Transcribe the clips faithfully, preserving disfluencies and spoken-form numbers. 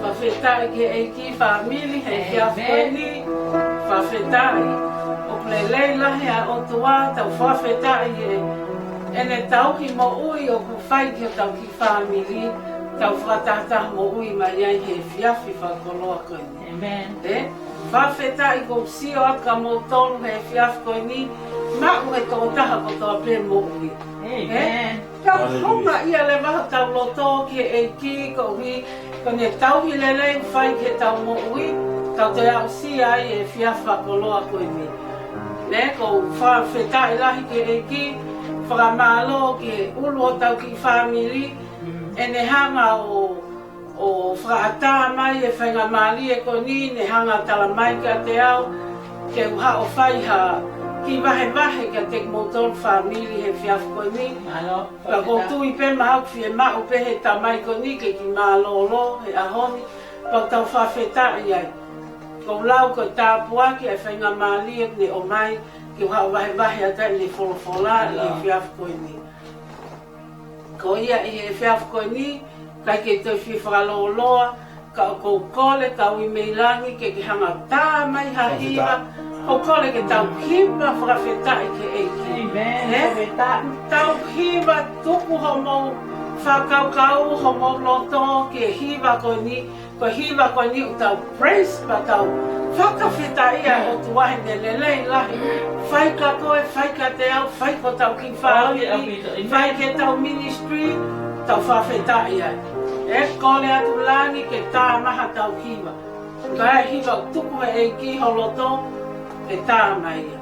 Fakafetaʻi ki he ʻEiki, fāmili, he efiafi ko eni. Fakafetaʻi. ʻOku lelei lahi ʻa e ʻOtua, tau fakafetaʻi he ʻene tauhi moʻui ʻoku fai ki hotau kiʻi fāmili, tau fakatahataha moʻui mai ai he efiafi fakakoloa ko eni. ʻĒ? Fakafetaʻi kuo u sio atu kia moutolu he efiafi ko eni, maʻu he tokotaha kotoa pē moʻui. ʻĒ? Tau houngaʻia leva hotau loto ki he ʻEiki koeʻuhi ko ʻene tauhi lelei ʻoku fai ki heʻetau moʻui, tau toe aʻusia ai e efiafi fakakoloa ko eni. Nē, ʻoku ou fakafetaʻi lahi ki he ʻEiki, fakamālō ki he ʻulu ʻo hotau kiʻi fāmili, ʻene hanga ʻo, ʻo fakaʻatā mai e faingamālie ko eni, ne hanga ʻo tala mai kiate au, ke u haʻu ʻo fai ha kiʻi vahevahe kiate kimoutolu fāmili he efiafi ko eni. Ka ʻoku ou tui pē mahalo ʻoku fiemaʻu pē he tamai ko eni ke kiʻi mālōlō he ʻaho ni, pea tau fakafetaʻi ai. ʻOku ou lau ko e tāpuaki ʻa e faingamālie ne ʻomai ke u haʻu ʻo vahevahe atu ʻene folofola ʻi he efiafi ko eni. Ko ia ʻi he efiafi ko eni, ʻikai ke toe fie fakalōloa, ka ʻoku ou kole kau ʻi mei langi ke ke hanga ʻo tā mai ha hiva, ʻoku ou kole ke tau hiva fakafetaʻi ki he ʻEiki. Tau hiva, tuku homou fakakaukau, homou loto ki he hiva ko eni, ko e hiva ko eni ʻoku tau praise pea tau fakafetaʻi ʻa e ʻOtua he ʻene lelei lahi. Fai kia koe, fai kiate au, fai ki hotau kiʻi fāmili, fai ki heʻetau ministry, tau fakafetaʻi ai. ʻE kole atu langi ke tā mai haʻatau hiva. Ka e hiva ʻoku tuku he ʻEiki ho loto, ke tā mai ia.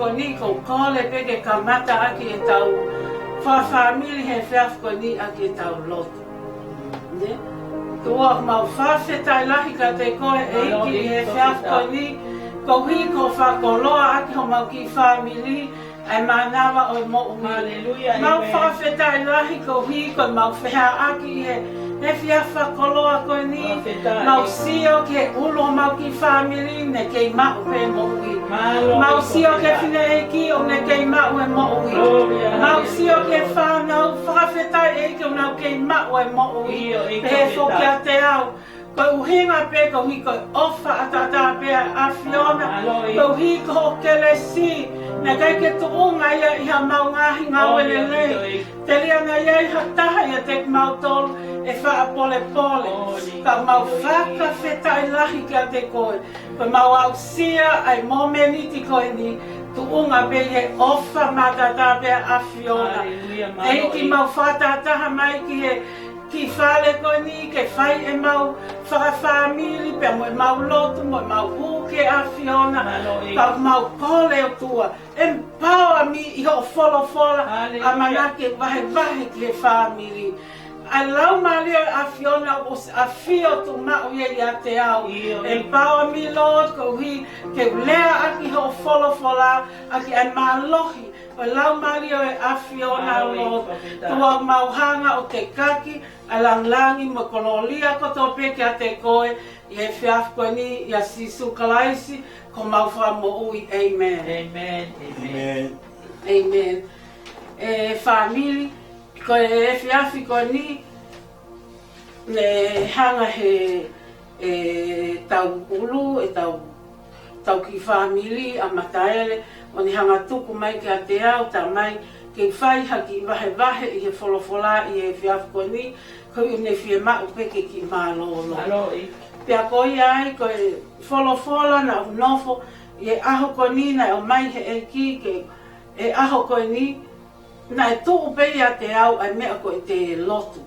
Ko eni ʻoku ou kole pē ke kamata ʻaki ʻetau fakafāmili he efiafi ko eni ʻaki ʻetau lotu. Ne? ʻOtua, mau fakafetaʻi lahi kiate koe ʻEiki he efiafi ko eni, koeʻuhi ko e fakakoloa ʻaki homau kiʻi fāmili ʻa e mānava ʻo e moʻui. Haleluia, mau fakafetaʻi lahi koeʻuhi ko ʻemau feʻiloaki he efiafi fakakoloa ko eni. Mau sio ki he ʻulu ʻo homau kiʻi fāmili, ne kei maʻu pē moʻui. Mau sio ki he fineʻeiki ʻoku ne kei maʻu e moʻui. Mau sio ki he fānau, fakafetaʻi ʻEiki ʻoku nau kei maʻu e moʻui. Pehē foki kiate au, ko e ʻuhinga pē koeʻuhi ko e ʻofa ʻataʻatā pē ʻa e ʻAfiona, koeʻuhi ko hoʻo kelesi, naʻe ʻikai ke tuʻunga ia ʻi haʻamau ngaahi ngāue lelei. Telia naʻe ʻi ai ha taha ʻiate kimautolu ʻe faʻa polepole. Ka mau fakafetaʻi lahi kiate koe, ko ʻemau aʻusia ʻa e momeniti ko eni, tuʻunga pē ʻi he ʻofa mataʻatā pē ʻa e ʻAfiona. ʻEiki, mau fakatahataha mai ki he kiʻi fale ko eni ke fai ʻemau fakafāmili pea mo ʻemau lotu mo ʻemau hū ki he ʻAfiona. Ka mau kole ʻOtua, empower me ʻi hoʻo folofola, ʻamanaki ke vahevahe ki he fāmili. ʻA e Laumālie ʻo e ʻAfiona ʻoku ʻosi ʻafio tuʻumaʻu ia ʻiate au. Empower me, Lord, koeʻuhi ke u lea ʻaki hoʻo folofola, ʻaki ʻa e mālohi ʻo e Laumālie ʻo e ʻAfiona, Lord. ʻOtua, mau hanga ʻo tekaki ʻa e lāngilangi mo e kolōlia kotoa pē kiate koe, ʻi he efiafi ko eni, ʻia Sīsū Kalaisi ko homau Fakamoʻui. ʻĒmeni. ʻĒmeni. ʻĒmeni. ʻĒmeni. ʻE fāmili, ko e efiafi ko eni, ne hanga he ʻetau ʻulu, ʻetau, ʻetau kiʻi fāmili ʻa Mataele, ʻo ne hanga tuku mai kiate au, talamai ke fai ha kiʻi vahevahe ʻi he folofola ʻi he efiafi ko eni, koeʻuhi ʻoku ne fiemaʻu pē ke kiʻi mālōlō. Pea ko ia ai, ko e folofola naʻa ku nofo ʻi he ʻaho ko eni naʻe ʻomai he ʻEiki ke, he ʻaho ko eni, naʻe tuʻu pē ʻiate au ʻa e meʻa ko ʻete lotu.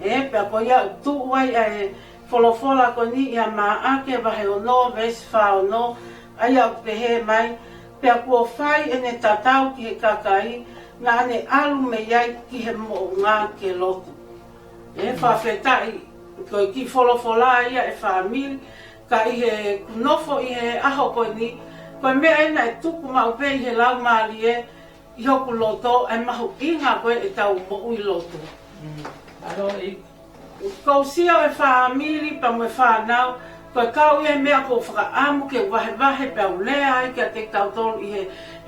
ʻE, pea ko ia ʻoku tuʻu ai ʻa e folofola ko eni ʻia Maʻake vahe ono, veesi fā ono, ʻa ia ʻoku pehē mai, pea kuo fai ʻene tatau ki he kakai naʻa ne ʻalu mei ai ki he moʻunga ke lotu. ʻE, fakafetaʻi, ko e kiʻi folofola ia ʻe fāmili, ka ʻi heʻeku nofo ʻi he ʻaho ko eni, ko e meʻa ena ʻe tuku maʻu pē ʻi he Laumālie, ʻi hoku loto, ʻa e mahuʻinga ko ē ʻetau moʻui lotu. ʻOku ou sio ʻe fāmili pea mo e fānau, ko e kau ia e meʻa ʻoku ou fakaʻamu ke vahevahe pea u lea ai kiate kitautolu ʻi he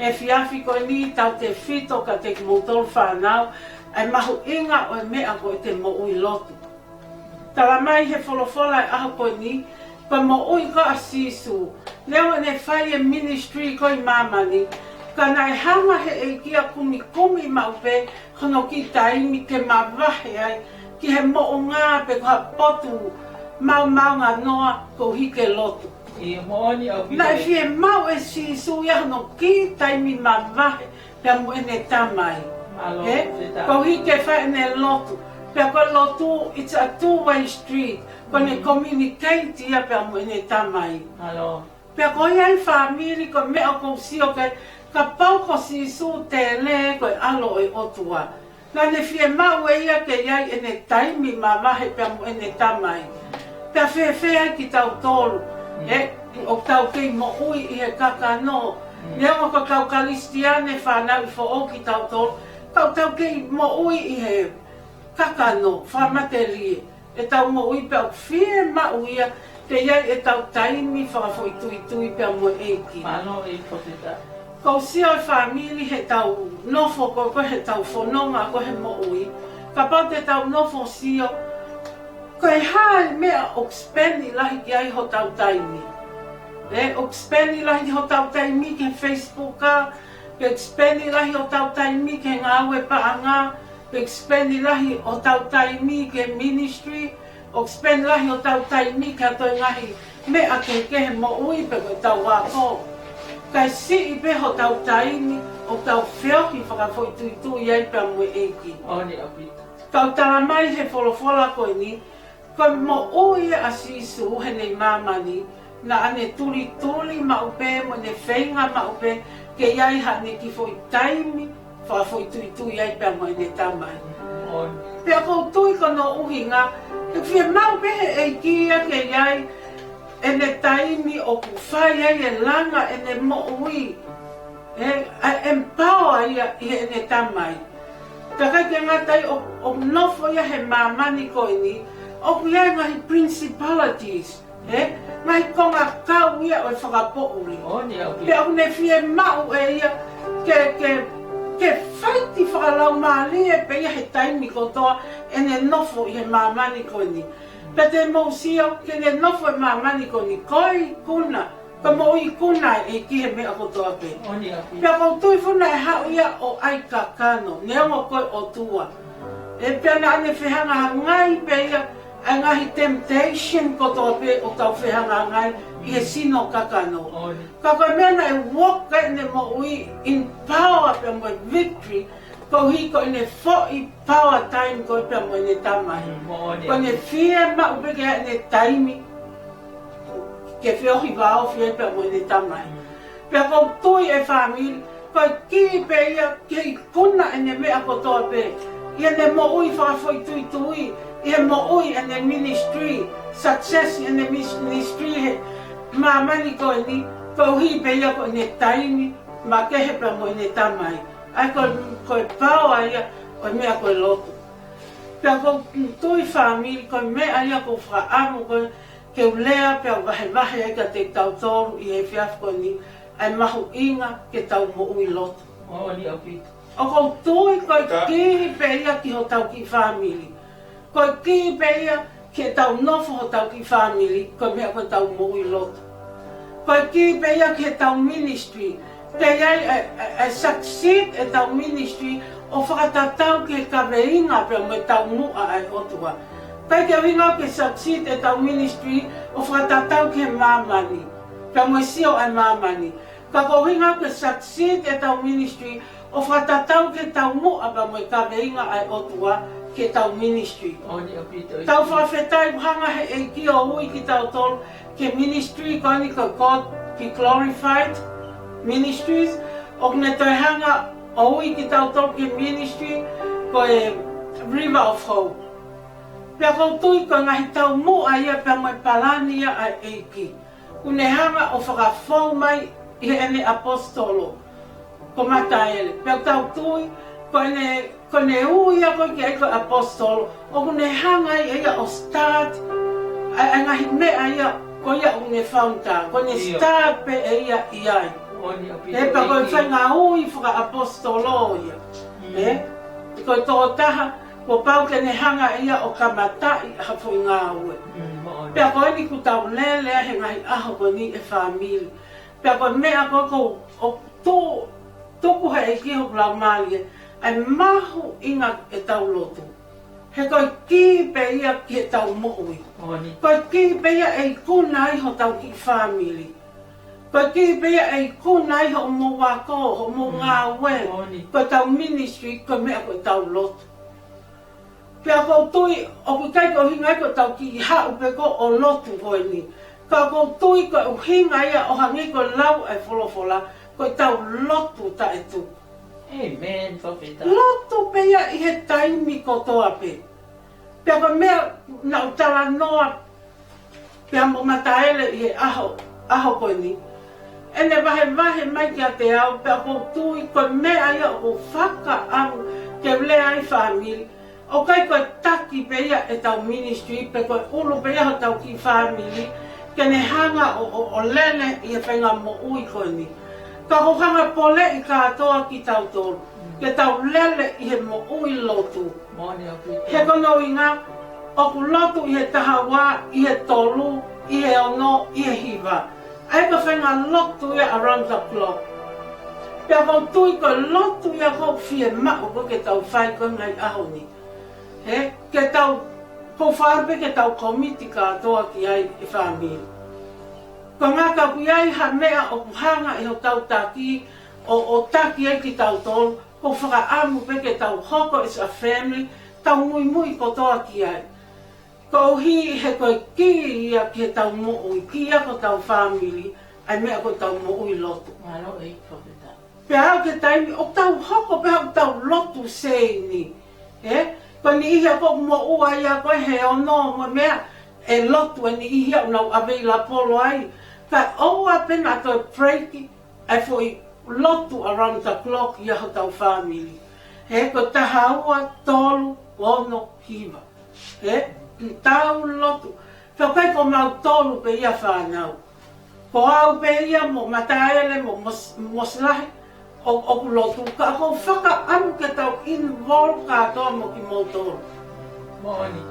efiafi ko eni, tautefito kiate kimoutolu fānau, ʻa e mahuʻinga ʻo e meʻa ko ʻete moʻui lotu. Talamai he folofola ʻi he ʻaho ko eni, ko e moʻui ko ē ʻa Sīsū, neongo ʻene fai e ministry ko ē ʻi māmani, ka naʻe hanga he ʻEiki ʻo kumikumi maʻu pē hono kiʻi taimi ke mavahe ai ki he moʻunga pe ko ha potu maomaonganoa koeʻuhi ke lotu. Naʻe fiemaʻu ʻe Sīsū ia hono kiʻi taimi mavahe pea mo ʻene Tamai. Koeʻuhi ke fai ʻene lotu. Pea ko e lotu, it's a two-way street. Ko ʻene communicate ia pea mo ʻene Tamai. Pea ko ia ʻe fāmili, ko e meʻa ʻoku ou sio ki ai, kapau ko Sīsū tele ko e ʻAlo ʻo e ʻOtua, naʻa ne fiemaʻu ʻe ia ke ʻi ai ʻene taimi mavahe pea mo ʻene Tamai. Pea fēfē ai kitautolu, ʻe, ʻoku tau kei moʻui ʻi he kakano. Neongo ko ʻetau Kalisitiane fānau ʻi foʻou kitautolu, ka ʻoku tau kei moʻui ʻi he kakano fakamatelie ʻetau moʻui, pea ʻoku fiemaʻu ia ke ʻi ai ʻetau taimi fakafoʻituitui pea mo e ʻEiki. ʻOku ou sio ʻe fāmili, heʻetau nofo ko ē, ko ē heʻetau fononga ko ē he moʻui, kapau te tau nofo sio, ko e hā e meʻa ʻoku spend lahi ki ai hotau taimi? ʻE, ʻoku spend lahi hotau taimi ki he Facebook ā, pe ʻoku spend lahi hotau taimi ki he ngāue paʻanga, pe ʻoku spend lahi hotau taimi ki he ministry, ʻoku spend lahi hotau taimi ki ha toe ngaahi meʻa kehekehe he moʻui pe ko ʻetau ako. Kae siʻi pē hotau taimi ʻoku tau feohi fakafoʻituitui ai pea mo e ʻEiki. Ka ʻoku talamai he folofola ko eni, ko e moʻui ʻa Sīsū heʻene ʻi māmani, naʻa ne tulituli maʻu pē mo ne feinga maʻu pē ke ʻi ai haʻane kiʻi foʻi taimi fakafoʻituitui ai pea mo ʻene tamai. ʻOi. Pea ʻoku ou tui ko hono ʻuhinga, he fiemaʻu pē he ʻEiki ia ke ʻi ai ʻene taimi ʻoku fai ai e langa ʻene moʻui. Ē, ʻa e empower ia ʻi heʻene tamai. Ka ʻikai ke ngata ai ʻo, ʻo nofo ia he māmani ko eni, ʻoku ʻi ai e ngaahi principalities, ē? Ngaahi kongakau ia ʻo e fakapoʻuli. ʻOni ʻaupito. Pea ʻoku ne fiemaʻu ʻe ia ke, ke, ke fight fakalaumālie pē ia he taimi kotoa ʻene nofo ʻi he māmani ko eni. Pea te mou sio, ke ne nofo he māmani ko eni, ko e ikuna, ko e moʻui ikuna ʻa e ʻEiki he meʻa kotoa pē. ʻOni ʻaupito. Pea ʻoku ou tui foki naʻe haʻu ia ʻo ʻai kakano, neongo ko e ʻOtua. Ē, pea naʻa ne fehangahangai pē ia ʻa e ngaahi temptation kotoa pē ʻoku tau fehangahangai ʻi he sino kakano. ʻOni. Ka ko e meʻa naʻe walk ai ʻene moʻui in power pea mo e victory, koeʻuhi ko ʻene foʻi power time ko ē pea mo ʻene tamai. Mm, moʻoni. Ko ʻene fiemaʻu pē ke ʻi ai ʻene taimi ke feohi vāofi ai pea mo ʻene tamai. Pea ʻoku ou tui, ʻe fāmili, ko e kī pē ia ki he ikuna ʻene meʻa kotoa pē, ʻi heʻene moʻui fakafoʻituitui, ʻi he moʻui ʻene ministry, success ʻene mis-, ministry he māmani ko eni, koeʻuhi pē ia ko ʻene taimi makehe pea mo ʻene tamai. ʻA ia ko, ko e power ia ʻo e meʻa ko e lotu. Pea ʻoku ou tui, fāmili, ko e meʻa ia ʻoku ou fakaʻamu ko ē ke u lea pea u vahevahe ai kiate kitautolu ʻi he efiafi ko eni, ʻa e mahuʻinga ke tau moʻui lotu. ʻOni ʻaupito. ʻOku ou tui ko e kī pē ia ki hotau kiʻi fāmili. Ko e kī pē ia ki heʻetau nofo hotau kiʻi fāmili, ko e meʻa ko ʻetau moʻui lotu. Ko e kī pē ia ki heʻetau ministry. Ke ʻi ai e, e, e succeed ʻetau ministry ʻo fakatatau ki he kaveinga pea mo e taumuʻa ʻa e ʻOtua. ʻIkai ke ʻuhinga ke succeed ʻetau ministry ʻo fakatatau ki he māmani, pea mo e sio ʻa e māmani. Ka ko e ʻuhinga ke succeed ʻetau ministry ʻo fakatatau ki he taumuʻa pea mo e kaveinga ʻa e ʻOtua ki heʻetau ministry. ʻOni ʻaupito. Tau fakafetaʻi ʻoku hanga he ʻEiki ʻo ui kitautolu ki he ministry ko eni ko e God Be Glorified Ministries, ʻoku ne toe hanga ʻo ui kitautolu ki he ministry ko e River of Hope. Pea ʻoku ou tui ko e ngaahi taumuʻa ia pea mo e palani ia ʻa e ʻEiki, ʻoku ne hanga ʻo fakafou mai ʻi heʻene ʻaposetolo ko Mataele. Pea ʻoku tau tui, ko ʻene, ko ʻene ui ia ko ē ki ai ko e ʻaposetolo, ʻoku ne hanga ai ʻe ia ʻo start ʻa e, ʻa e ngaahi meʻa ia ko ia ʻoku ne founder, ko ʻene start pē ʻe ia ʻi ai. ʻOni ʻaupito. Ē, pea ko e faʻahinga ui fakaʻaposetolo ia. Mm. Ē? Ko e tokotaha kuo pau ke ne hanga ʻe ia ʻo kamataʻi ha foʻi ngāue. Mm, moʻoni. Pea ko eni ʻoku tau lele he ngaahi ʻaho ko eni, ʻe fāmili. Pea ko e meʻa ko ē ʻoku, ʻoku tu-, tuku he ʻEiki hoku laumālie, ʻa e mahuʻinga ʻetau lotu. He ko e kī pē ia ki heʻetau moʻui. ʻOni. Ko e kī pē ia ʻe ikuna ai hotau kiʻi fāmili. Ko e kī pē ia ʻe ikuna ai hoʻomou ako, hoʻomou ngāue. ʻOni. Ko ʻetau ministry, ko e meʻa ko ʻetau lotu. Pea ʻoku ou tui, ʻoku ʻikai ko e ʻuhinga ia ko ʻetau kiʻi haʻu pē ko ē ʻo lotu ko eni. Ka ʻoku ou tui ko e ʻuhinga ia ʻo hangē ko e lau ʻa e folofola, ko ʻetau lotu taʻetuku. ʻĒmeni, Fakafetaʻi. Lotu pē ia ʻi he taimi kotoa pē. Pea ko e meʻa naʻa ku talanoa pea mo Mataele ʻi he ʻaho, ʻaho ko eni. ʻEne vahevahe mai kiate au, pea ʻoku ou tui ko e meʻa ia ʻoku ou fakaʻamu ke u lea ai, fāmili. ʻOku ʻikai ko e taki pē ia ʻetau ministry, pe ko e ʻulu pē ia hotau kiʻi fāmili, ke ne hanga ʻo, ʻo, ʻo lele ʻi he faʻahinga moʻui ko eni. Ka ʻoku ou hanga ʻo poleʻi kātoa kitautolu ke tau lele ʻi he moʻui lotu. Moʻoni ʻaupito. He ko hono ʻuhinga, ʻoku lotu ʻi he taha ua, ʻi he tolu, ʻi he ono, ʻi he hiva. ʻA ia ko e faʻahinga lotu ia around the clock. Pea ʻoku ou tui ko e lotu ia ʻoku fiemaʻu ko ē ke tau fai ko ē he ngaahi ʻaho ni. He, ke tau, ʻoku ou fakaʻamu pē ke tau komiti kātoa ki ai, ʻe fāmili. Ko e ʻuhinga ka ʻoku ʻi ai ha meʻa ʻoku hanga ʻe hotau taki ʻo, ʻo taki ai kitautolu, ʻoku ou fakaʻamu pē ke tau hoko as a family, tau muimui kotoa ki ai. Koeʻuhi he ko e kī ia ki heʻetau moʻui, kī ia ki hotau fāmili, ʻa e meʻa ko ʻetau moʻui lotu. Mālō ʻEiki, Fakafetaʻi. Pea aʻu ki he taimi ʻoku tau hoko pē ʻo tau lotu seini. Ē? Ko e niʻihi ia ʻoku moʻua ia ko ē he ono mo e meʻa, ʻe lotu e niʻihi ia ʻoku nau available ai. Ka ʻoua pē naʻa toe break ʻa e foʻi lotu around the clock ia hotau family. He ko e taha, ua, tolu, ono, hiva. Ē? Tau lotu. Ka ʻoku ʻikai ko mautolu pē ia fānau. Ko au pē ia mo Mataele mo Mos-, Mosilahi ʻo, ʻoku lotu. Ka ʻoku ou fakaʻamu ke tau involve kātoa mo kimoutolu. Moʻoni.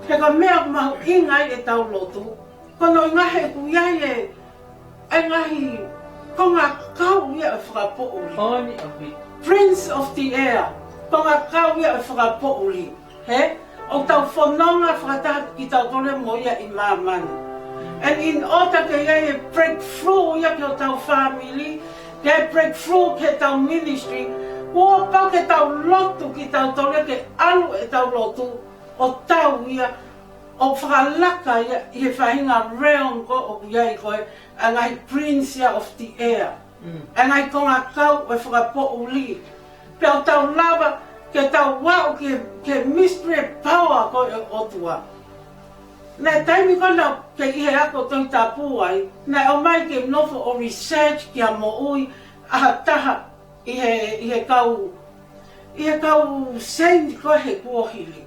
He ko e meʻa mahuʻinga ai ʻetau lotu. Ko hono ʻuhinga he ʻoku ʻi ai e, e ngaahi kongakau ia ʻo e fakapoʻuli. Moʻoni ʻaupito. Prince of the Air. Kongakau ia ʻo e fakapoʻuli. He? ʻOku tau fononga fakataha kitautolu mo ia ʻi māmani. And in order ke ʻi ai e breakthrough ia ki hotau family, ke breakthrough ki heʻetau ministry, kuo pau ke tau lotu kitautolu ke ʻalu ʻetau lotu ʻo tau ia ʻo fakalaka ia ʻi he faʻahinga realm ko ē ʻoku ʻi ai ko ē ʻa e ngaahi prince ia of the air. Mm. ʻA e ngaahi kongakau ʻo e fakapoʻuli. Pea ʻoku tau lava ke tau aʻu ki he, ki he mystery power ko ē ʻo e ʻOtua. Naʻe taimi ko ē naʻa ku kei ʻi he ako Tohi Tapu ai, naʻe ʻomai ke nofo ʻo research ki ha moʻui ʻa ha taha ʻi he, ʻi he kau, ʻi he kau saint ko ē he kuohili.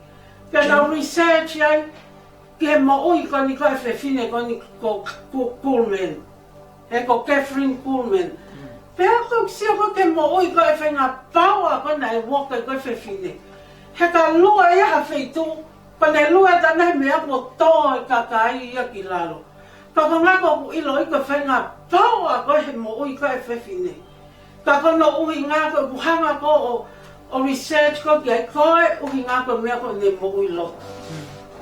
Pea naʻa ku research ai ki he moʻui ko eni ko ē ʻa e fefine ko eni ko, ko Kuhlman. He ko Kathryn Kuhlman. Mm. Pea ʻoku ou sio ko ē ki he moʻui ko ē ʻa e faʻahinga power ko ē naʻe walk ai ko ē ʻa e fefine. He ka lue ia ha feituʻu, pea ne lue atu ʻana he meʻa kuo tō e kakai ia ki lalo. Ka ko e ʻuhinga ʻoku ou ʻiloʻi ko e faʻahinga power ko ē he moʻui ko ē ʻa e fefine. Ka ko hono ʻuhinga ko ē ʻoku hanga ko ē ʻo, ʻo research ko ē ki ai, ko e ʻuhinga ko ē meʻa ko ē ne moʻui lotu.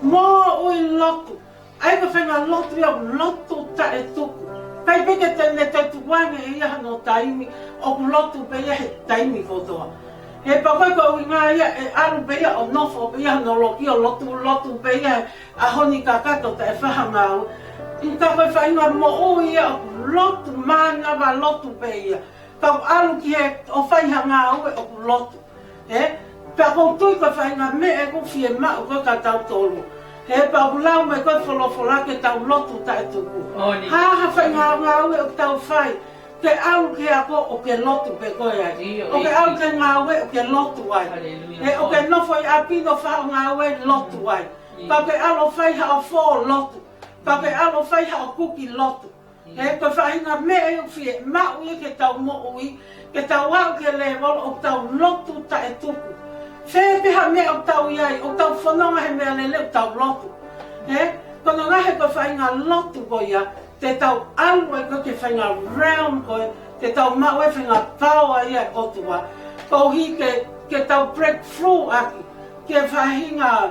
Moʻui lotu. ʻA ia ko e faʻahinga lotu ia, lotu taʻetuku. ʻIkai pē ke te ne te tukuange ʻe ia hano taimi, ʻoku lotu pē ia he taimi kotoa. He pea ko e ʻuhinga ia ʻe ʻalu pē ia ʻo nofo pē ia hano loki ʻo lotu, lotu pē ia he ʻaho ni kakato taʻe fai ha ngāue. Ka ko e faʻahinga moʻui ia ʻoku lotu, mānava lotu pē ia. Ka ʻoku ʻalu ki he ʻo fai ha ngāue ʻoku lotu. Ē? Pea ʻoku ou tui ko e faʻahinga meʻa ʻoku fiemaʻu ko ē kia tautolu. He pea ʻoku lau mai ko ē ʻe he folofola ke tau lotu taʻetuku. Moʻoni. Ha, ha faʻahinga ngāue ʻoku tau fai. Ke ʻalu ki he ako ʻoku ke lotu pē koe ai. ʻIo, ʻoku ke ʻalu ki he ngāue ʻoku ke lotu ai. Haleluia. Ē, ʻoku ke nofo ʻi ʻapi ʻo fai haʻo ngāue lotu ai. ʻIo. Ka ke ʻalu ʻo fai haʻo fō lotu. Ka ke ʻalu ʻo fai haʻo kuki lotu. He ko e faʻahinga meʻa ia ʻoku fiemaʻu ia ke tau moʻui, ke tau aʻu ki he lēvolo ʻoku tau lotu taʻetuku. Fē pē ha meʻa ʻoku tau ʻi ai, ʻoku tau fononga he meʻalele ʻoku tau lotu. He, ko hono ʻuhinga he ko e faʻahinga lotu ko ia, te tau ʻalu ai ko ē ki he faʻahinga realm ko ē, te tau maʻu e faʻahinga power ia ʻa e ʻOtua. Koeʻuhi ke, ke tau breakthrough ʻaki, ki he faʻahinga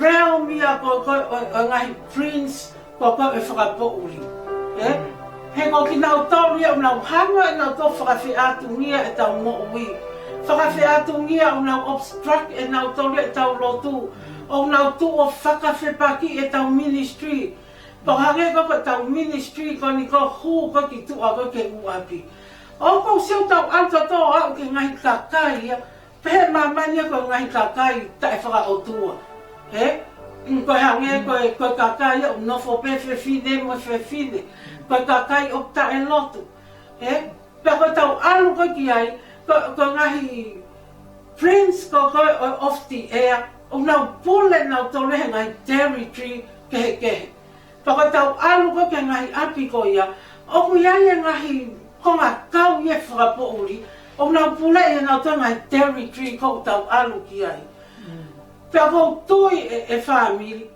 realm ia ko ē, ko ē, ʻo, ʻo e ngaahi prince, ko ē, ko ē ʻo e fakapoʻuli. Ē? He ko kinautolu ia ʻoku nau hanga ʻe nautolu ʻo fakafeʻātungia ʻetau moʻui. Fakafeʻātungia ʻoku nau obstruct ʻe nautolu ia ʻetau lotu. ʻOku nau tuʻu ʻo fakafepakiʻi ʻetau ministry. Pea hangē ko ē ko ʻetau ministry ko eni ʻoku hū ko ē ki tuʻa ko ē ki he ʻū ʻapi. ʻOku ou sio ʻoku tau ʻalu tautolu ʻo aʻu ki he ngaahi kakai ia. Pehē ʻe māmani ia ko e ngaahi kakai taʻe fakaʻotua. Ē? Mm, ko e hangē ko e, ko e kakai ia ʻoku nofo pē fefine mo fefine. Ko e kakai ʻoku taʻe lotu. Ē? Pea ko ʻetau ʻalu ko ē ki ai, ko, ko e ngaahi prince ko ē, ko ē ʻo, of the air, ʻoku nau pule nautolu he ngaahi territory kehekehe. Pea ko ʻetau ʻalu ko ē ki he ngaahi ʻapi ko ia, ʻoku ʻi ai e ngaahi kongakau ia ʻo e fakapoʻuli, ʻoku nau puleʻi ʻe nautolu e ngaahi territory ko ē ʻoku tau ʻalu ki ai. Mm. Pea ʻoku ou tui ʻe, ʻe fāmili,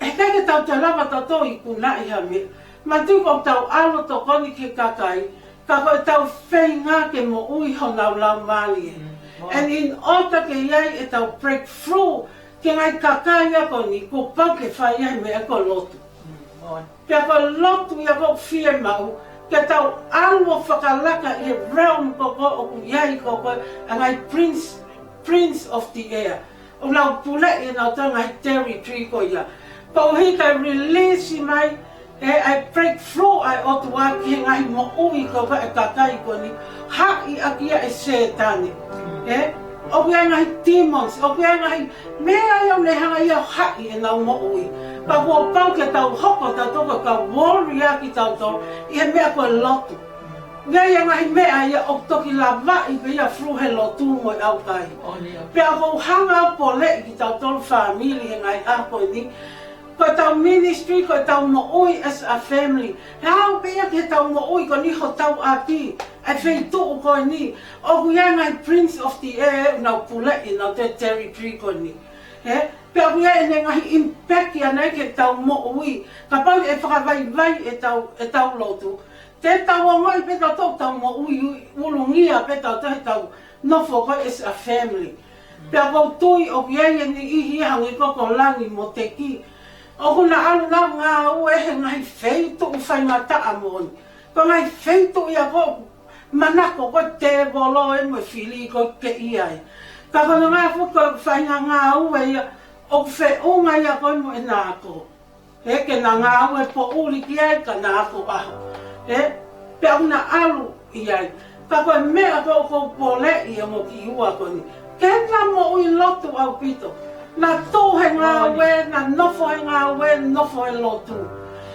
heʻikai ke tau toe lava tautolu ʻo ikunaʻi ha meʻa. Manatuʻi ʻoku tau ʻalu ʻo tokoni ki he kakai, ka ko ʻetau feinga ke moʻui honau laumālie. Mm, moʻoni. And in order ke ʻi ai ʻetau breakthrough ki he ngaahi kakai ia ko eni, kuo pau ke fai ia he meʻa ko e lotu. Mm, moʻoni. Pea ko e lotu ia ʻoku fiemaʻu, ke tau ʻalu ʻo fakalaka ʻi he realm ko ē ʻoku ʻi ai ko ē ʻa e ngaahi prince, prince of the air. ʻOku nau puleʻi ʻe nautolu e ngaahi territory ko ia. Koeʻuhi ke release mai ʻE, ʻa e breakthrough ʻa e ʻOtua ki he ngaahi moʻui ko ē ʻa e kakai ko eni, haʻi ʻaki ia ʻe Sētane. ʻE, ʻoku ʻi ai e ngaahi demons, ʻoku ʻi ai e ngaahi meʻa ia ʻoku ne hanga ia ʻo haʻi ʻenau moʻui. Ka kuo pau ke tau hoko tautolu ko e kau warrior kitautolu ʻi he meʻa ko e lotu. ʻOku ʻi ai e ngaahi meʻa ia ʻoku toki lavaʻi pē ia through he lotu mo e ʻaukai. Pea ʻoku ou hanga ʻo poleʻi kitautolu fāmili he ngaahi ʻaho ko eni. Ko ʻetau ministry, ko ʻetau moʻui as a family. He ʻaho pē ia ke tau moʻui ko eni hotau ʻapi, ʻa e feituʻu ko eni. ʻOku ʻi ai e ngaahi prince of the air, ʻoku nau puleʻi ʻenau te-, territory ko eni. ʻE, pea ʻoku ʻi ai ʻene ngaahi impact ʻaʻana ki heʻetau moʻui. Kapau ʻe fakavaivai ʻetau, ʻetau lotu, te tau ongoʻi pē tautolu ʻoku tau moʻui ulungia pē tautolu heʻetau nofo ko ē as a family. Pea ʻoku ou tui ʻoku ʻi ai e niʻihi hangē ko ē ko Langi mo Teki, ʻoku na ʻalu ʻo ngāue he ngaahi feituʻu faingataʻa moʻoni. Ko e ngaahi feituʻu ia ʻoku manako ko ē tēvolo ē mo e fili ko ē ke ʻi ai. Ka ko ʻenau ngāue, ko e faʻahinga ngāue ia ʻoku feʻunga ia ko ē mo ʻena ako. ʻE, ke na ngāue poʻuli ki ai ka na ako ʻaho. ʻE, pea ʻoku na ʻalu ʻi ai. Ka ko e meʻa ko ē ʻoku ou poleʻi ʻa e ongo kiʻi ua ko eni, ke na moʻui lotu ʻaupito. Na tuʻu he ngāue, na nofo he ngāue, nofo he lotu.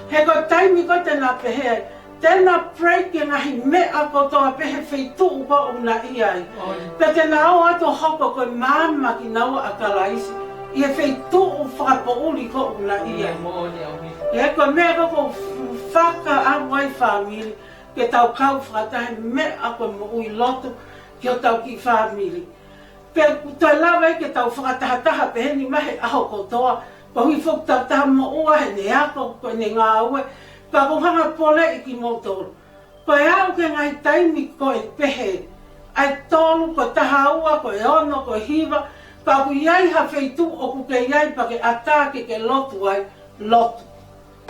He ko e taimi ko ē te na pehē ai, te na break e ngaahi meʻa kotoa pē he feituʻu ko ē ʻoku na ʻi ai. Pea te na ō atu ʻo hoko ko e maama kinaua ʻa Kalaisi ʻi he feituʻu fakapoʻuli ko ē ʻoku na ʻi ai. ʻE, ko e meʻa ko ē ʻoku ou f-, fakaʻamu ai fāmili, ke tau kau fakataha he meʻa ko e moʻui lotu ki hotau kiʻi fāmili. Pea ʻoku toe lava ia ke tau fakatahataha pehē ni mai he ʻaho kotoa, koeʻuhi foki ʻoku tau taha moʻua heʻene ako, ko ʻene ngāue. Ka ʻoku ou hanga ʻo poleʻi kimoutolu, ko e aʻu ki he ngaahi taimi ko ē pehē, ʻa e tolu, ko e taha ua, ko e ono, ko e hiva, ka ʻoku ʻi ai ha feituʻu ʻoku ke ʻi ai pea ke ʻatā ke ke lotu ai, lotu.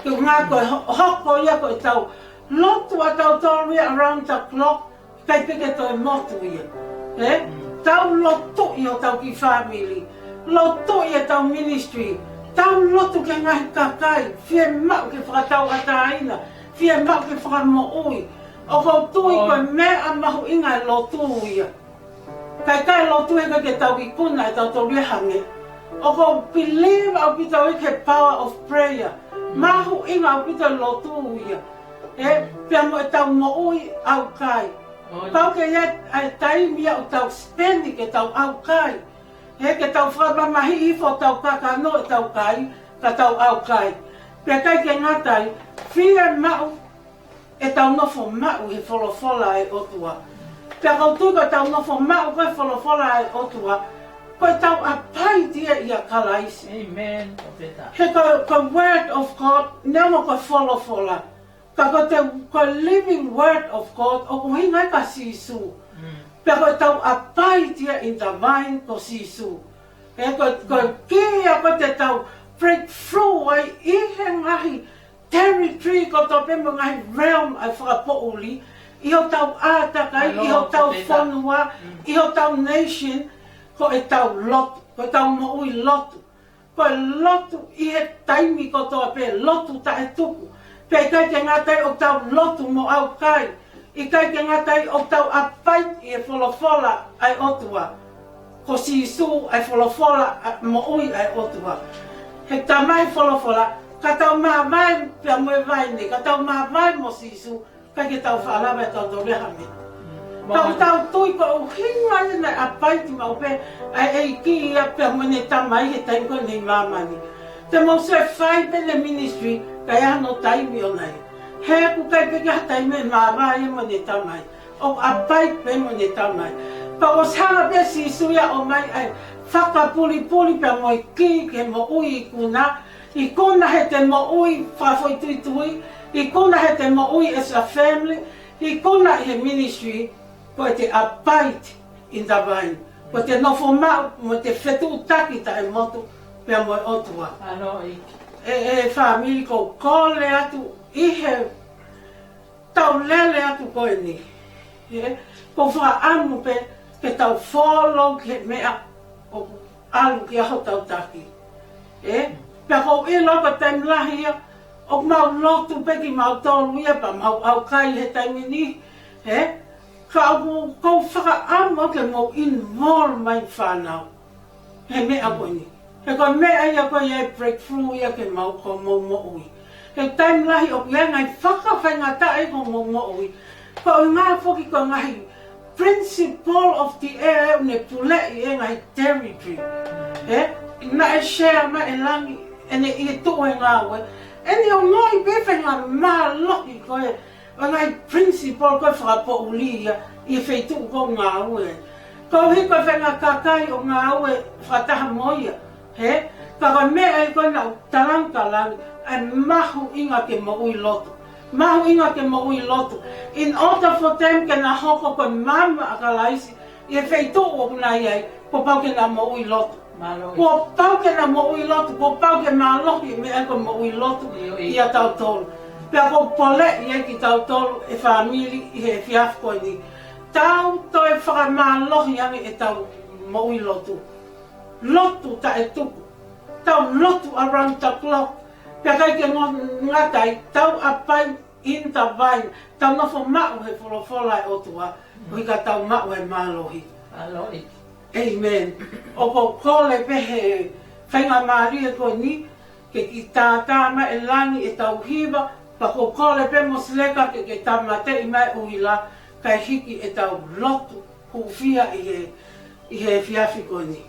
Ke ngā ko e ho-, hoko ia ko ʻetau lotu ʻa tautolu ia around the clock, ʻikai pē ke toe motu ia. ʻE? Tau lotuʻi hotau kiʻi fāmili. Lotuʻi ʻetau ministry. Tau lotu ki he ngaahi kakai. Fiemaʻu ke fakatauʻatāina. Fiemaʻu ke fakamoʻui. ʻOku ou tui ko e meʻa mahuʻinga e lotu ia. Kae ʻikai lotu he ʻikai ke tau ikuna ʻe tautolu ia ha meʻa. ʻOku ou believe ʻaupito au ki he power of prayer. Mahuʻinga ʻaupito e lotu ia. ʻE, pea mo ʻetau moʻui ʻaukai. Pau ke ʻi ai ʻa e taimi ia ʻoku tau spend ke tau ʻaukai. ʻE, ke tau fakamamahiʻi hifo hotau kakano ʻetau kai, ka tau ʻaukai. Pea ʻikai ke ngata ai, fiemaʻu ʻetau nofo maʻu he folofola ʻa e ʻOtua. Pea ʻoku ou tui ko ʻetau nofo maʻu ko ē he folofola ʻa e ʻOtua, ko ʻetau ʻapaiti ia ʻia Kalaisi. Amen, Toketā. He ko, ko e word of God, neongo ko e folofola, ka ko e, ko e living word of God, ʻoku ʻuhinga ia kia Sīsū. Pea ko ʻetau ʻapaiti ia in the vine ko Sīsū. ʻE, ko, ko e kī ia ko ē te tau breakthrough ai ʻi he ngaahi territory kotoa pē mo e ngaahi realm ʻa e fakapoʻuli, ʻi hotau ʻātakai, ʻi hotau fonua, ʻi hotau nation, ko ʻetau lotu, ko ʻetau moʻui lotu. Ko e lotu ʻi he taimi kotoa pē, lotu taʻetuku. Pea ʻikai ke ngata ai ʻoku tau lotu mo ʻaukai. ʻIkai ke ngata ai ʻoku tau ʻapaiti ʻi he folofola ʻa e ʻOtua. Ko Sīsū ʻa e folofola ʻa e moʻui ʻa e ʻOtua. He talamai ʻe he folofola, ka tau māvae pea mo e vaine, ka tau māvae mo Sīsū, ʻikai ke tau faʻa lava ʻe tautolu ia ha meʻa. Ka ʻoku tau tui ko e ʻuhinga ia naʻe ʻapaiti maʻu pē ʻa e ʻEiki ia pea mo ʻene Tamai he taimi ko eni ʻi māmani. Te mou sio, ʻe fai pē ʻene ministry, ka ʻi ai hano taimi ʻoʻona ia. He ʻoku ʻikai pē ke ʻi ai ha taimi ʻe māvae ia mo ʻene Tamai. ʻOku ʻapaiti pē mo ʻene Tamai. Pea ʻoku hanga pē ʻe Sīsū ia ʻo ʻomai ʻa e fakapulipuli pea mo e kī ki he moʻui ikuna. Ikuna heʻete moʻui fakafoʻituitui, ikuna heʻete moʻui as a family, ikuna ʻi he ministry, ko ʻete abide in the vine. Ko ʻete nofo maʻu, mo ʻete fetuʻutaki taʻemotu pea mo e ʻOtua. ʻE, ʻe fāmili, ʻoku ou kole atu ʻi he tau lele atu ko eni. ʻE, ʻoku ou fakaʻamu pē ke tau follow ki he meʻa ʻoku ʻalu ki ai hotau taki. ʻE, pea ʻoku ou ʻilo ko e taimi lahi ia, ʻOku mau lotu pē kimautolu ia pea mau ʻaukai he taimi ni, ē? Ka ʻoku ou fakaʻamu ke mou involve mai fānau he meʻa ko eni. He ko e meʻa ia ko ia e breakthrough ia ke mau ko mou moʻui. He taimi lahi ʻoku ʻi ai e ngaahi fakafaingataʻa ʻi homou moʻui. Ko e ngaahi foki ko e ngaahi principle of the air ʻoku ne puleʻi e ngaahi territory. Ē? Naʻe share mai ʻe Langi ʻene ʻi he tuʻu e ngāue. ʻEne ongoʻi pē faingamālohi ko e ʻo e ngaahi principle ko e fakapoʻuli ia ʻi he feituʻu ko e ngāue. Koeʻuhi ko e faʻahinga kakai ʻoku ngāue fakataha mo ia. Ē? Ka ko e meʻa ia ko ē naʻa ku talaange kia Langi, ʻa e mahuʻinga ke moʻui lotu. Mahuʻinga ke moʻui lotu. In order for them ke na hoko ko e maama ʻa Kalaisi ʻi he feituʻu ʻoku na ʻi ai, kuo pau ke na moʻui lotu. Mālō. Kuo pau ke na moʻui lotu, kuo pau ke mālohi e meʻa ko e moʻui lotu ʻiate kitautolu. Pea ʻoku ou poleʻi ai kitautolu e fāmili ʻi he efiafi ko eni. Tau toe fakamālohi ange ʻetau moʻui lotu. Lotu taʻetuku. Tau lotu around the clock. Pea ʻikai ke ngo-, ngata ai, tau ʻapai in the vine. Tau nofo maʻu he folofola ʻa e ʻOtua, koeʻuhi ka tau maʻu e mālohi. Mālō. ʻĒmeni. ʻOku ou kole pē he faingamālie ko eni, ke kiʻi tātā mai ʻe Langi ʻetau hiva, pea ʻoku ou kole pē mo Sileka ke ke tāmateʻi mai ʻuhila, kae hiki ʻetau lotu hūfia ʻi he, ʻi he efiafi ko eni.